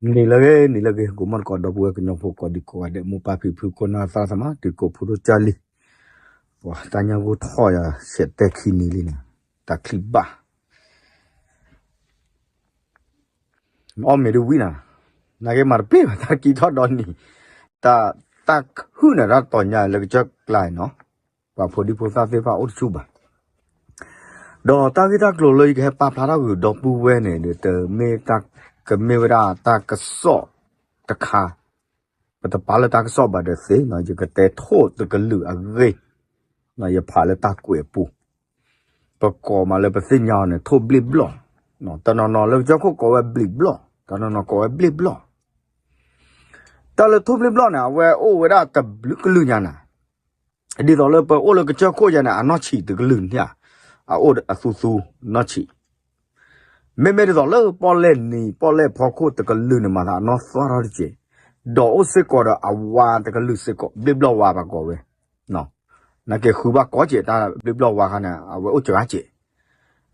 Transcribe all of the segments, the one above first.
နံၤလၢအဂ့ၤ နံၤလၢအဂ့ၤ ကိးမီၣ်တကိး ဒီပုၢ်ဝဲၢ်ကညီဖိကိးဒံကိးဂၤဒဲး မိၢ်ပၢ်ဖံဖု ခိၣ်နၢ်သရၣ်သမါ တံၤသကိးဖိဒိၣ်ကၢ်လံ, ပှၤတၢ်ညၣ်ဂိၢ်ထီၣ်ယၤ ဆဲးတဲခံနံၤလံန့ၣ်, တၢ်ချံဘၣ် အီၣ်မ့ၤဒ်ဝံၤနၤ, နာ်က့မၤတပ့ၢ်ဘၣ် တၢ်ကံထီၣ်ဒီနံၤ, တၢ် တၢ်ခုၣ်န့ၣ် တၢ်တီၤညါလၢကစၢၢ်ကျါနီၤ, ပှၤဖိဒံဖိသၣ်သ့ၣ်တဖၣ်အိၣ်တဆူၣ်ဘၣ်. ဒီးတၢ်ဂ့ၢ်တၢ်ကျိၤလၢယကဟဲပာ်ဖျါထီၣ်ဂုာ်ဒီပုၢ်ဝဲၢ်န့ၣ်ဒီး တမ့ၢ်တၢ် ကမ့ၢ်ဝဲဒၣ်တၢ်ကစီၣ်တခါ, ပတပာ်လၢတၢ်ကစီၣ်ဘၣ်ဒီးသ့, ယကတဲထိၣ်တကလုာ်အဂ့ၢ်, ယဖးလၢတၢ်ကွဲးအပူၤ, ပကိးမးလၢပသ့ၣ်ညါအီၤန့ၣ် ထိၣ်ဘျ့ၣ်ဘျီၣ်, တနီၤနီၤလၢကစၢၢ်ခိၣ်ကိးဝဲဘျံးဘျီၣ်, တနီၤနီၤကိးဝဲဘျ့ၣ်ဘျီၣ်. တၢ်လၢထိၣ်ဘျ့ၣ်ဘျီၣ်န့ၣ် အဝဲအိၣ်ဝဲဒၣ်တဘျုးကလုာ်ညါနၤ, ဒ်သိးလၢပအိၣ်လၢကစၢၢ်ခိၣ်ယၤန့ၣ် အနီၢ်ဆံးတကလုာ်န့ၣ်ဧါ, အအိၣ်အသူသူနီၢ်ဆံး, မ့မ့ၢ်ဒ်သိးလၢပီၣ်လဲၣ်နံၤ ပီၣ်လဲၣ်ဖီခိၣ်တကလုာ်န့ၣ် မၤသးအနီၢ်သွါထီၣ်တက့ၢ်, ဒီးအိၣ်စ့ၢ်ကီးဒီးအဝါတကလုာ်စ့ၢ်ကီး ဘျ့ၣ်ဘျီၣ်ဝါပှၤကိးဝဲ, နာ်က့ဃုဘၣ်ကိးက့ၢ် တၢ်ဘျ့ၣ်ဘျီၣ်ဝါခါန့ၣ် အဝဲအိၣ်စှၤက့ၢ်,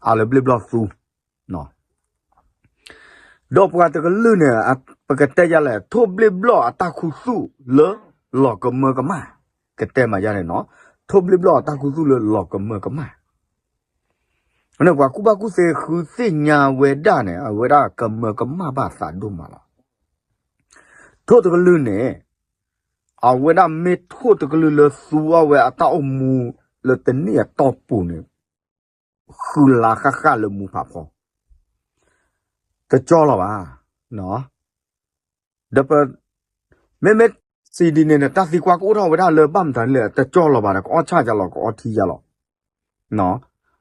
အါလၢဘျ့ၣ်ဘျီၣ်သူ ဒီးပှၤတကလုာ်န့ၣ် ပကတဲယၤလဲၣ် ထိၣ်ဘျ့ၣ်ဘျီၣ်အတၢ်ခူသူၣ်လၢလီၤကမၢကမၣ်, ကတဲမးယၤန့ၣ်နီၤ, ထိၣ်ဘျ့ၣ်ဘျီၣ်အတၢ်ခူသူၣ်လၢလီၤကမၢကမၣ်, န့ၣ်ပှၤကူၣ်ဘၣ်ကူၣ်သ့ဃုသ့ၣ်ညါဝဲဒၣ်န့ၣ် အဝဲဒၣ်ကမၢကမၣ်ဘၣ်သးဒိၣ်မးလီၤ. ထိၣ်တကလုာ်န့ၣ် အဝဲဒၣ်မ့ၢ်ထိၣ်တကလုာ်လၢသူအီၣ်ဝဲအတၢ်အိၣ်မူလၢတနံၣ်အတီၢ်ပူၤန့ၣ် ဃုလါဃၣ်ဃၣ်လၢမူဖးဖီ, တကၠီလီၤဘၣ်, ဒီးပ မ့မ့ၢ် စံးဒ်န့ၣ်န့ၣ် တၢ်သံကွၢ်ကအိၣ်ထီၣ်ဝဲဒၣ်လၢဘၣ်မတၤလဲၣ် တကၠီလီၤဘၣ်ဒီး ကအီၣ်ဆၣ်ယၤလီၤ ကအီထံယၤလီၤ,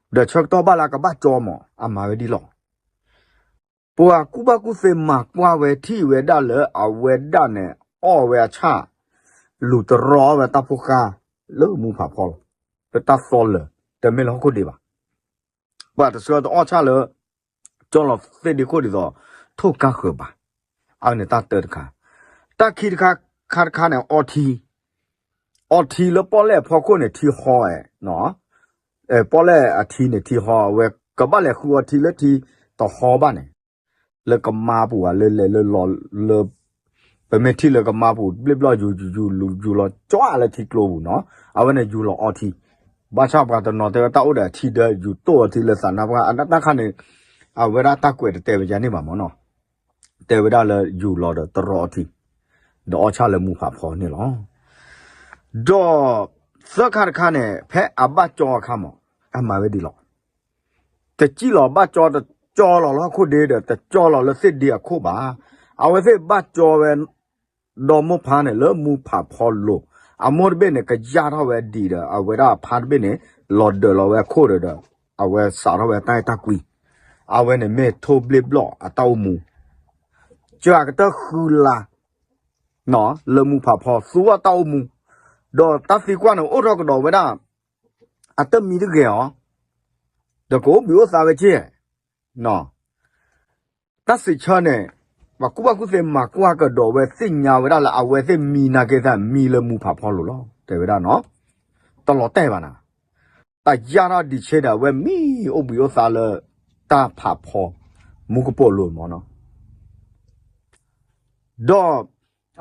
ဒီးဆၢကတီၢ်ဘၣ်လၢကဘၣ်ကၠီမး အမၤဝဲဒ်လီၤ. ပှၤကူၣ်ဘၣ်ကူၣ်သ့မၤကွၢ်ဝဲထံၣ်ဝဲဒၣ်လၢအဝဲဒၣ်န့ၣ် အီၣ်ဝဲအဆၣ် လူၤတရီအီၣ်ဝဲတၢ်ဖိဃါ လၢမူဖးဖီလီၤ, လၢတၢ်သီလၢာ် တမ့ၢ်လၢဟီၣ်ခိၣ်ဒံးဘၣ်. ပှၤတဆှၢတအီၣ်ဆၣ်လၢ ကၠီလီၤသ့ၣ်ဒ့ခိၣ်ဒ်သိး ထိၣ်ကါဃၢၤဘၣ်, အန့ၣ်တၢ်တၢတခါ, တၢ်ခံတခါ ခါတခါန့ၣ် အီထံ, အီထံလၢပီၣ်လဲၣ်အဖီခိၣ်န့ၣ် ထံဟီ, ပီၣ်လဲၣ်အထံန့ၣ်ထံဟီ, အဝဲကဘၣ်လဲၤဃုအီထံလၢထံတဟီဘၣ်န့ၣ်, လၢကမါပူၤဧါ လၢလဲၤလၢလီၤလၢ ပမ့ၢ်ထံၣ်လၢကမါပူၤ ဘျ့ၣ်ဘျီၣ်ယူၤယူၤယူၤယူၤလီၤ ကၠီလၢထံကျိပူၤနီၤ, အဝဲန့ၣ်ယူၤလီၤအီထံ, ဘၣ်ဆၣ်ပှၤတနီၤတဲဝဲတၢ်အိၣ်ဒီးအထံဒၢ ယူၤတိၢ်အီထံလၢသးနါပှၢ် အတၢ်ခါန့ၣ်, အဝဲဒၣ်တၢ်ကွဲးတတဲဝဲယၤန့ၣ်ဘၣ်မးနီၤ, တဲဝဲဒၣ်လၢယူၤလီၤဒီးတရီအီထံ, ဒီးအီၣ်ဆၣ်လၢမူဖးဖီန့ၣ်လီၤ. ဒီးသၢခါတခါန့ၣ် ဖဲအဘၣ်ကၠီအခါမး အမၤဝဲဒ်လီၤ. တကံၣ်လီၤဘၣ်ကၠီ တကၠီလီၤလၢဟီၣ်ခိၣ်ဒ့ဒီး တကၠီလီၤလၢသ့ၣ်ဒ့အခိၣ်ဘၣ်. အဝဲသ့ၣ်ဘၣ်ကၠီဝဲ ဒီမိၢ်ဖါန့ၣ် လၢမူဖးဖီလိၤ, အမိၢ်တဘ့ၣ်န့ၣ် ကယၢ်ထီၣ်ဝဲဒံးဒီး အဝဲဒၣ်ဖါတဘ့ၣ်န့ၣ် လီၤဒၢးလီၤဝဲအခိၣ်ဒီး အဝဲစးထီၣ်ဝဲတၢ်အဲၣ်တၢ်ကွံ, အဝဲန့ၣ်မ့ၢ်ထိၣ်ဘျ့ၣ်ဘျီၣ်အတၢ်အိၣ်မူ, ကၢအကတၢၢ်ဃုလါ လၢမူဖးဖီ သူဝဲတၢ်အိၣ်မူ, ဒီးတၢ်သံကွၢ်န့ၣ် အိၣ်ထီၣ်ကဒီးဝဲဒၣ် အတမံတဂ့ၤအီၤ, ဒီးကအိၣ်ဘှံးအိၣ်သါဝဲက့ၢ် တၢ်စံးဆၢန့ၣ် ပှၤကူၣ်ဘၣ်ကူၣ်သ့မၤကွၢ်ကဒီးဝဲသ့ၣ်ညါဝဲဒၣ်လၢအဝဲသ့ၣ်မံနာ်က့သးမံလၢမူဖးဖီလိၤလီၤ တဲဝဲဒၣ်နီၤ, တလီၤတဲာ်ဘၣ်နၤ, တၢ်ယၢ်ထီၣ်ဒံးဆ့ဒီးအဝဲမံအိၣ်ဘှံးအိၣ်သါလၢ တၢ်ဖးဖီ မူကပိာ်လိၤမးနီၤ ဒီး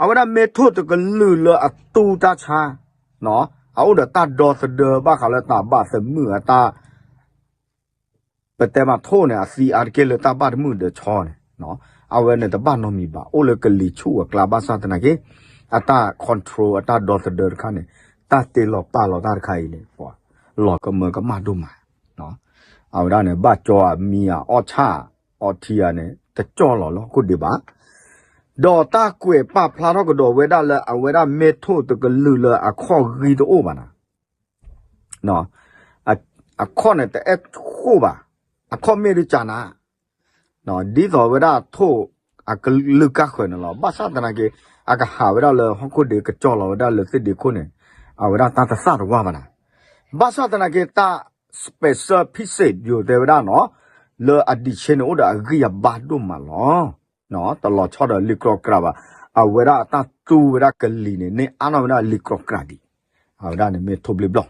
အဝဲဒၣ်မ့ၢ်ထိၣ်တကလုာ်လၢအတူၢ်တၢ်ဆါ, အအိၣ်ဒီးတၢ်ဒီသဒၢဘၣ်ဃးလၢတၢ်ဘၣ်သမုၣ်အတၢ်, ပတဲမးထိၣ်န့ၣ် အသံအါတက့ၢ်လၢတၢ်ဘၣ်သမုၣ်ဒီးဆီန့ၣ်, အဝဲန့ၣ်တဘၣ်နီတမံၤဘၣ် အိၣ်လၢကလံၤဆူၣ်အကျါဘၣ်ဆၣ်သနာ်က့, အတၢ် control အတၢ်ဒီသဒၢတခါန့ၣ်, တၢ်တ့လီၤပာ်လီၤတၢ်တခါအံၤန့ၣ်, လီၤကမၢကမၣ်ဒိၣ်မး အဝဲဒၣ်န့ၣ် ဘၣ်ကၠီဧါ မံဧါ အီၣ်ဆၣ် အီထံဧါန့ၣ် တကၠီလီၤလၢဟီၣ်ခိၣ်ဒံးဘၣ်, ဒီးတၢ်ကွဲးပာ်ဖျါထီၣ်ကဒီးဝဲဒၣ်လၢအဝဲဒၣ်မ့ၢ်ထိၣ်တကလုာ်လၢအခီၣ်ဂံၢ်တအိၣ်ဘၣ်နၤ, အခီၣ်န့ၣ်တအဲၣ်ဃိၣ်ဘၣ်, အခီၣ်မ့ၢ်ဒုးကနၤ ဒ်သိးဝဲဒၣ်ထိၣ်အကလုၢ်ကၢ်ဃၢၤန့ၣ်လီၤ. ဘၣ်ဆၣ်သနာ်က့ အကဟးဝဲဒၣ်လၢဟီၣ်ခိၣ်ဒံး ကကၠီလီၤဝဲဒၣ်လၢသ့ၣ်ဒ့ခိၣ်န့ၣ်, အဝဲဒၣ်တၢ်တသၣ်တဝၢ်ဘၣ်နၤ. ဘၣ်ဆၣ်သနာ်က့ တၢ် special ဖံစ့းယိၤတဲဝဲဒၣ်နီၤ, လၢအဒံးဆ့န့ၣ် အိၣ်ဒီးအဂံၢ်အဘါဒိၣ်မးလီၤ. တလီၤဆီဒီးလံာ်ကြီကြာ်ဘၣ်. အဝဲဒၣ်အတၢ်တူၢ်ဝဲဒၣ်ကလံၤန့ၣ် န့ၢ်အါထီၣ်ဝဲဒၣ်လံာ်ကြီကြာ်ဒံး. အဝဲဒၣ်န့ၣ်မ့ၢ်ထိၣ်ဘျ့ၣ်ဘျီၣ်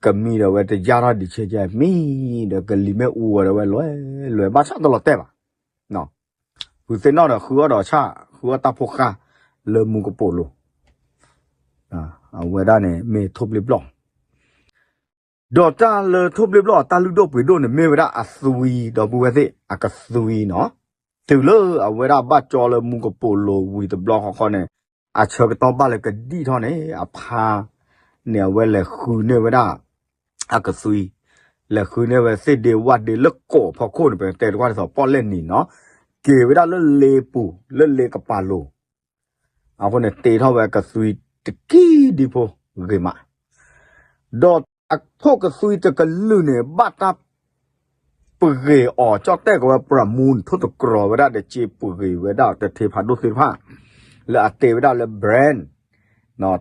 ကမံဒီးဝဲတယၢ်ထီၣ်ဒံးဆ့ကဲ မံဒီးကလံၤမ့ၢ်အူဝဲဒီးဝဲလွဲလွဲ ဘၣ်ဆၣ်တလီၤတဲာ်ဘၣ်. ဃုသ့ၣ်နီၣ်ဒီးဃုအီၣ်ဒီးဆၣ် ဃုအီၣ်တၢ်ဖိဃၢ်လၢမူကပိာ်လိၤ, အဝဲဒၣ်န့ၣ်မ့ၢ်ထိၣ်ဘျ့ဘျီၣ် ဒီးတၢ်လၢထိၣ်ဘျ့ဘျီၣ်အတၢ်လုၢ်ဒိၣ်ပှ့ၤဒိၣ်န့ၣ် မ့ၢ်ဝဲဒၣ်အသွံဒီပုၢ်ဝဲၢ်သ့ၣ် အကသွံနီၤ, တုၤလၢအဝဲဒၣ်ဘၣ်ကၠီလၢမူကပိာ်လိၤဝံၤတဘျီဃီဃီန့ၣ် အဆၢကတီၢ်ဘၣ်လၢကဒံၣ်ထီၣ်န့ၣ် အဖါန့ၣ် အဝဲလဲၤဃုန့ၢ်ဝဲဒၣ် အကသွံ, လဲၤဃုန့ၢ်ဝဲသ့ၣ်ဒ့ဝၣ်ဒ့လၢကိးဖီခိၣ်န့ၣ် ပတဲတကွၢ်ဒ်သိးပီၣ်လဲၣ်နံၤနီၤ, က့ၤဝဲဒၣ်လၢလ့ပူၤ လၢလ့ကပၤလိၤ အဃိန့ၣ် တ့ထီၣ်ဝဲအကသွံတကံၢ်ဒံဖိဂ့ၤမး, ဒီးအထိၣ်ကသွံတကလုာ်န့ၣ် ဘၣ်တၢ်ပှ့ၤအီၤ ကၠီၣ်တဲၣ်ကီးဝဲပြးမူန့ၣ် ထိၣ်သတြီၤဝဲဒၣ်ဒီး စ့ပှ့ၤဝဲဒၣ်တထ့ဖးဒိၣ်သ့ၣ်တဖၣ် လၢအတ့ဝဲဒၣ်လၢ brand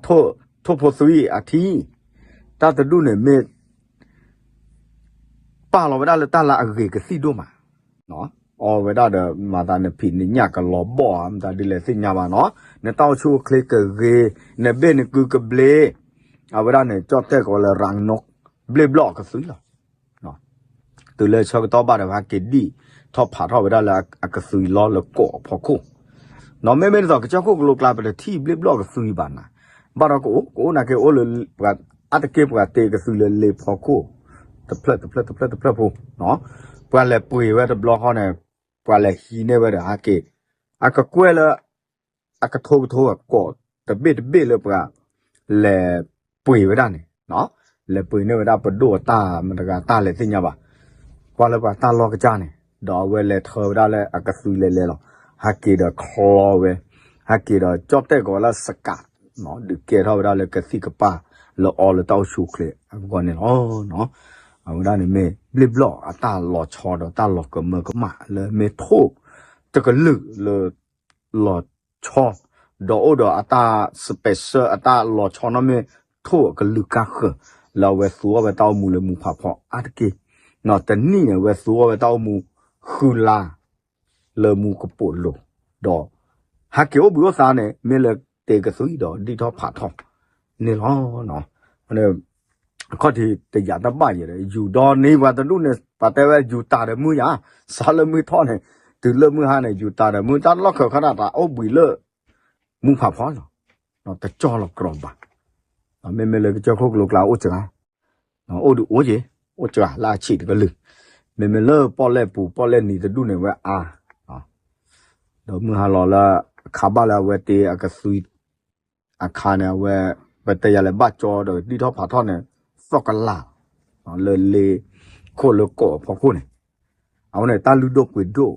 ထိၣ်ဖိသွံအထံ တၢ်တဒူၣ်န့ၣ်မ့ၢ် ပာ်လီၤဝဲဒၣ်လၢတၢ်လၢအဂ့ၤကသံၣ်ဒိၣ်မး, အီဝဲဒၣ်ဒီးမၤသးနဖံးနညၣ်ကလီၤဘီၣ်ဧါ မတၤဒ်လဲၣ်သ့ၣ်ညါဘၣ်နီၤ, နတၢ်အိၣ်ဆူၣ်အိၣ်ချ့ကဂ့ၤ, နဘ့ၣ်နကုကဘျ့, အဝဲဒၣ်န့ၣ် ကၠီၣ်တဲၣ်ကီးဝဲလၢ ရၤနီၣ် ဘျ့ဘျီၣ်အကသွံလီၤ. တုၤလၢဆၢကတီၢ်ဘၣ်ဒီး ဟဲက့ၤဒံၣ်ထီၣ်ဖးထီၣ်ဝဲဒၣ်လၢအကသွံလီၤလၢကိးအဖီခိၣ်, နီၤ မ့မ့ၢ်ဒ်သိးကစၢၢ်ခိၣ်ကလိကျါ ပတထံၣ်ဘျ့ဘျီၣ်ကသွံဘၣ်နၤ, ဘၣ်ဒီးကအိၣ် ကအိၣ်နာ်က့အိၣ်လၢ ပှၤအါတက့ၢ်ပှၤတ့ကသွံလၢလ့ဖီခိၣ် တဖျၢၣ်တဖျၢၣ်တဖျၢၣ်တဖျၢၣ်ဖိ, ပှၤလဲၤပှ့ၤဝဲတဘျီဃီန့ၣ် ပှၤလဲၤဟံးန့ၢ်ဝဲဒီးဟဲက့ၤ, အကကွဲၢ်လၢ အကထိကထိအကိးတဘ့ၣ်တဘ့ၣ်လၢပှၤ လဲၤပှ့ၤဝဲဒၣ်န့ၣ်, လဲၤပှ့ၤန့ၢ်ဝဲဒၣ်ပဒိၣ်အတၢ်မတၤတဂၤတၢ်လဲၣ်သ့ၣ်ညါဘၣ်, ကွၢ်လၢပှၤတၢ်လီၢ်ကစၢ်န့ၣ် ဒီးအဝဲလဲၤထၢဝဲဒၣ်လၢအကသွံလဲၤလဲၤလီၤ, ဟဲက့ၤဒီးချီဝဲ, ဟဲက့ၤဒီးကၠီၣ်တဲၣ်ကီးဝဲလၢစကး ဒုးကဲထီၣ်ဝဲဒၣ်လၢကသံၣ်ကပၤ လၢအီလၢတၢ်အိၣ်ဆူၣ်အိၣ်ချ့အဂီၢ်န့ၣ်လီၤ. အဝဲဒၣ်န့ၣ်မ့ၢ်ဘျ့ဘျီၣ်အတၢ်လီၤဆီဒီးတၢ်လီၤကမၢကမၣ်လၢမ့ၢ်ထိၣ် တကလုာ်လၢ လီၤဆီ, ဒီးအိၣ်ဒီးအတၢ် special အတၢ်လီၤဆီနီၣ်မ့ၢ်ထိၣ်အကလုာ်ကါဃၢၤ လၢအဝဲသူအီၣ်ဝဲတၢ်အိၣ်မူလၢမူဖးဖီအါတက့ၢ်, တနံၣ်န့ၣ် အဝဲသူအီၣ်ဝဲတၢ်အိၣ်မူဃုလါ လၢမူကပိာ်လိၤ, ဒီး ဟဲက့ၤအိၣ်ဘှံးအိၣ်သါန့ၣ် မ့ၢ်လၢတ့ကသွံဒီးဒံၣ်ထီၣ်ဖးထီၣ်န့ၣ်လီၤ. အခီၣ်ထံးတယာ်တဘၣ်ယဲဒီး ယူၤဒီနံၤပှၤတဒူၣ်န့ၣ် ပှၤတဲဝဲယူၤတၢ်ဒီးမုၢ်ယါ, စးလၢမုၢ်ထီၣ်န့ၣ် တုၤလၢမုၢ်ဟါန့ၣ် ယူၤတၢ်ဒီးမုၢ် တၢ်လီၢ်ခၢၣ်ခါဒၣ်တၢ်အိၣ်ဘှံးလၢ မူဖးဖီလီၤ, တကၠီလီၤကြီဘၣ်, မ့မ့ၢ်လၢကစၢၢ်ခိၣ်ကလိကျါအိၣ်စှၤ, အိၣ်ဒုးအိၣ်က့ၤ, အိၣ်စှၤလၢအဆံးတကလုာ်, မ့မ့ၢ်လၢပီၣ်လဲၣ်ပူၤပီၣ်လဲၣ်နံၤတဒူၣ်န့ၣ်ဝဲအါ ဒီးမုၢ်ဟါလီၤလၢ အခါဘၣ်လၢအဝဲတ့အကသွံ အခါန့ၣ် အဝဲ ပတဲယၤလဲၣ်ဘၣ်ကၠီဒီးဒံၣ်ထီၣ်ဖးထီၣ်န့ၣ် သီၣ်ကလၢ် လၢလ့ခိၣ်လၢကိးအဖီခိၣ်န့ၣ်, အဝဲန့ၣ်တၢ်လုၢ်ဒိၣ်ပှ့ၤဒိၣ်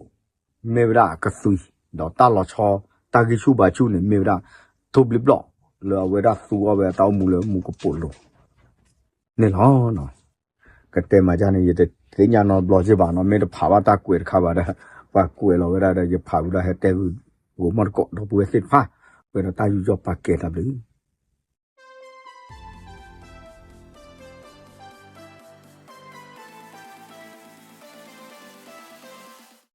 မ့ၢ်ဝဲဒၣ်အကသွံ, ဒီးတၢ်လီၤဆီ တၢ်ဂံၢ်ဆူၣ်ဘါဆူၣ်န့ၣ် မ့ၢ်ဝဲဒၣ် ထိၣ်ဘျ့ဘျီၣ် လၢအဝဲဒၣ်သူအီၣ်ဝဲတၢ်အိၣ်မူလၢမူကပိာ်လိၤ န့ၣ်လီၤ. ကတဲမၤဒ်န့ၣ် ယတသ့ၣ်ညါနီတဘျီက့ဘၣ်နီၤ, မ့ၢ်တဖးဘၣ်တၢ်ကွဲးတခါဘၣ်ဒီး ပှၤကွဲးလီၤဝဲဒၣ်ဒီး ယဖးဝံၤဒီးဟဲတဲဂုာ်ဂီၤမီၢ်တကိးဒီပုၢ်ဝဲၢ်သ့ၣ်တဖၣ်, ဝဲဒီးတၢ်ယူးယီၣ်ပာ်ကဲတၢ်ဘျုး